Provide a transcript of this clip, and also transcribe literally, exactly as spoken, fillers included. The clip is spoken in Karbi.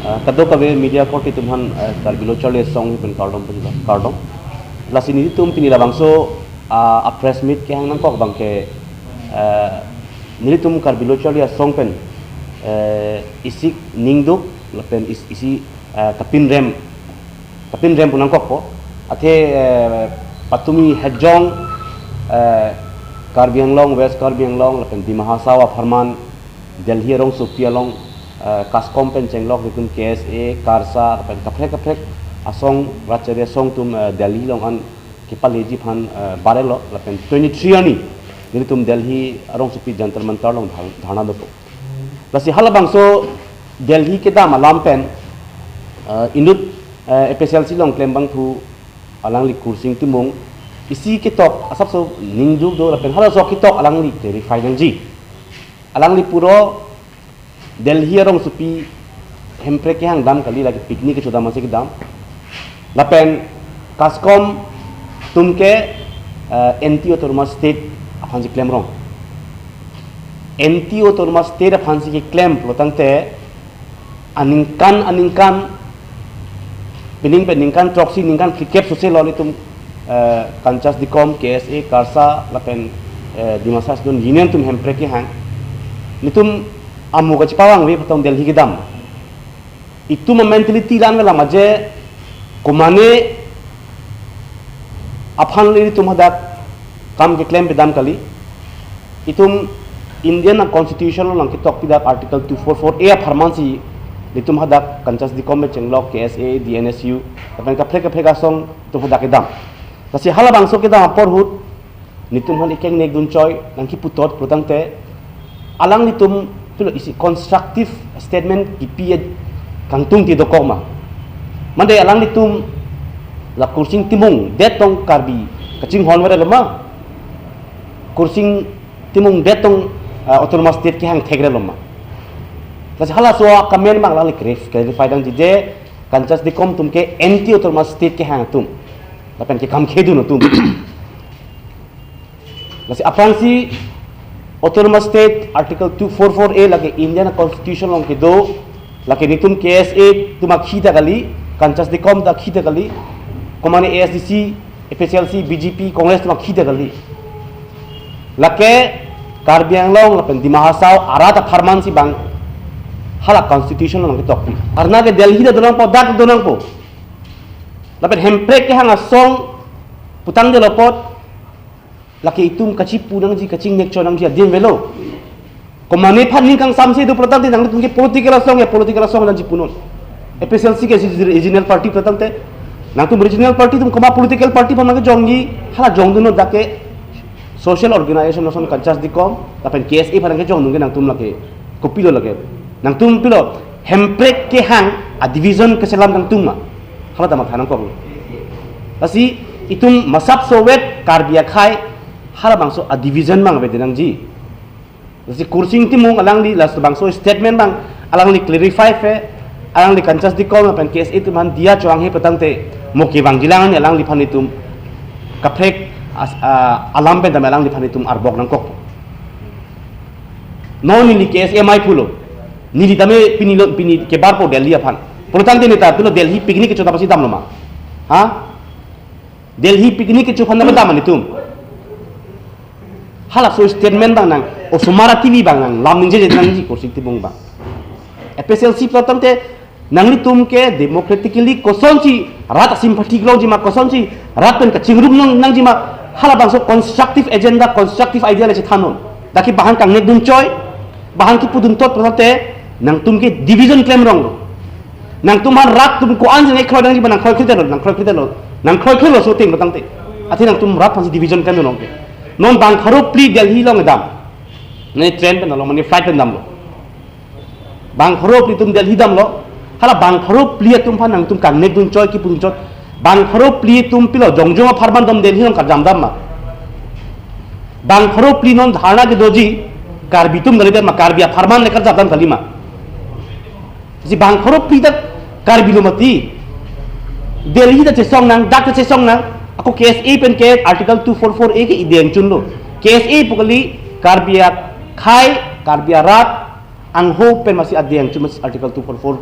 Ah, kadokave media korte atum aphan, eh, Karbi Lo Charli Asong ahin pen kardom pajirlo, kardom. Lasi nelitum pini labangso, ah, a press meet kehang nangkok abangke, eh, nelitum Karbi Lo Charli Asong pen, eh, isi ningduk lapen is-, isi, eh, kapinrem, kapinrem pu nangkokpo. Athe, eh, patumi hejong, eh, Karbi Anglong, West Karbi Anglong lapen Dima Hasao apharman, Delhi arongsopi along, eh, KASCOM pen chenglok nelitum K S A, KARSA, lapen kaprek kaprek asong, Rachari Asong atum, eh, Delhi along an kepaleji aphan, eh, barelo, lapen twenty-three arni nelitum Delhi arongsopi Jantar Mantar along dhar-, dharna dopo. Lasi halabangso Delhi kedam alam pen, eh, inut, eh, A P H L C along klembangphu alangli Kursing Timung isi ketok asapso ningduk do lapen halaso ketok alangli clarify nangji. Alangli pulo Delhi arongsopi hemprek kehang dam kali, lake picnic kechodam ase kedam. Lapen KASCOM atum ke, eh, anti autonomous state aphansi klemrong. Anti autonomous state aphansi keklem pulotangte aningkan aningkan, pining pen ningkan throksi, ningkan phlikep sose lo nelitum, eh, Kanchas Dikom, K S A, KARSA lapen, eh, Dimasa Student Union atum hemprek kehang. Nelitum amo kachepavangve patong Delhi kedam. Itum a mentality lang lang aje, komane aphan le itum hadak kam keklem pedam kali. Itum Indian a constitution along ketok pidak Article two four four A apharmansi itum hadak Kanchas Dikom pen chenglok K S A, D N S U, lapen kaprek kaprek asong itum hadak kedam. Lasi halabangso kedam apor ahut nelitum aphan ikeng nek dun choi nangkipu thot pulotangte alanglitum pilo isi constructive statement kipi kangtung ti dokok ma. Mande alanglitum la Kursing Timung det tong Karbi kachinghon vare lo ma. Kursing Timung det tong, ah, autonomous state kehang thekre lo ma. Lasi halaso a comment abang alangli clarif-, clarify nangji je Kanchas Dikom atum ke anti autonomous state kehang atum. Lapen ke kam khedun atum. Lasi aphrangsi autonomous state Article two four four A lake Indian Constitution along kedo, lake nelitum K S A atum akhei ta kali, Kanchas Dikom ta akhei ta kali, komane A S D C, A P H L C, B J P, Congress atum akhei ta kali. Lake Karbi Anglong lapen Dima Hasao arat apharmansi bang hala constitution along ketokpi. Arna ke Delhi ta donangpo, dak donangpo. Lapen hemprek kehang asong putangdelo apot lake itum kachipu nangji, kachingnek choi nangji adim avelo. Komane aphan ning kangsamse do pulotangte nanglitum ke political asong ya political asong nangji punon. A P H L C ke regional party pulotangte nangtum regional party atum komat political party aphan nangkejongji, hala jongdunnon, dak ke social organization ason Kanchas Dikom lapen K S A aphan nangkejongdun ke nangtum lake kopilo lake. Nangtum pilo hemprek kehang a division keselam nangtum ma. Hala ta matha nangkok. Lasi itum masap sovet Karbi akhei halabangso a division abang avedet nangji. Lasi Kursing Timung alangli labangso statement abang alangli clarify pe, alangli Kanchas Dikom lapen K S A atum aphan diya chohanghe pulotangte mo kevangjilang ni alangliphan itum kaprek as-, ah, alam pen tame alangliphan itum arbok nangkok. Non neli K S A amei pulo. Neli tame pini lo, pini kebarpo Delhi aphan. Pulotangte neta pilo Delhi picnic kechodam aphansi damlo ma. Ha? Delhi picnic kecho aphan dam ma nelitum. Halaso statement abang nang, osomar a T V abang nang lam ningjeje nangji Kursing Timung abang. A P H L C pulotangte nanglitum ke democratically kosonsi rat a sympathy kelongji ma, kosonsi rat pen kachingrum nang, nangji ma, halabangso constructive agenda, constructive idea le chethannon. Dak ke bang aphan kangnek dun choi, bang aphan kipu dun thot pulotangte nangtum ke division klemrong lo. Nangtum aphan rat atum ko-an si nangkroi nangji ma nangkroikredetlo, nangkroikredetlo, nangkroikredetlo shooting pulotangte. Athe nangtum rat aphansi division klemrong ke. Non bang pharo phli Delhi along dam. Ne train pen damlo, mane flight pen damlo. Bang pharo phli atum Delhi damlo. Hala bang pharo phli atum aphan nangtum kangnek dun choi, kipu dun choi. Bang pharo phli atum pilo jongjong apharman dam Delhi along karjam dam ma. Bang pharo phli non dharna kedoji Karbi atum kalidet ma, Karbi apharman le karjam dam kali ma. Si bang pharo phli ta Karbi lo mati. Delhi ta chesong nang, dak ta chesong nang. Ako K S A pen ke Article two four four A ke ideng chunlo. K S A pu kali Karbi akhei, Karbi arat angho pen masi adeng chun masi Article two four four.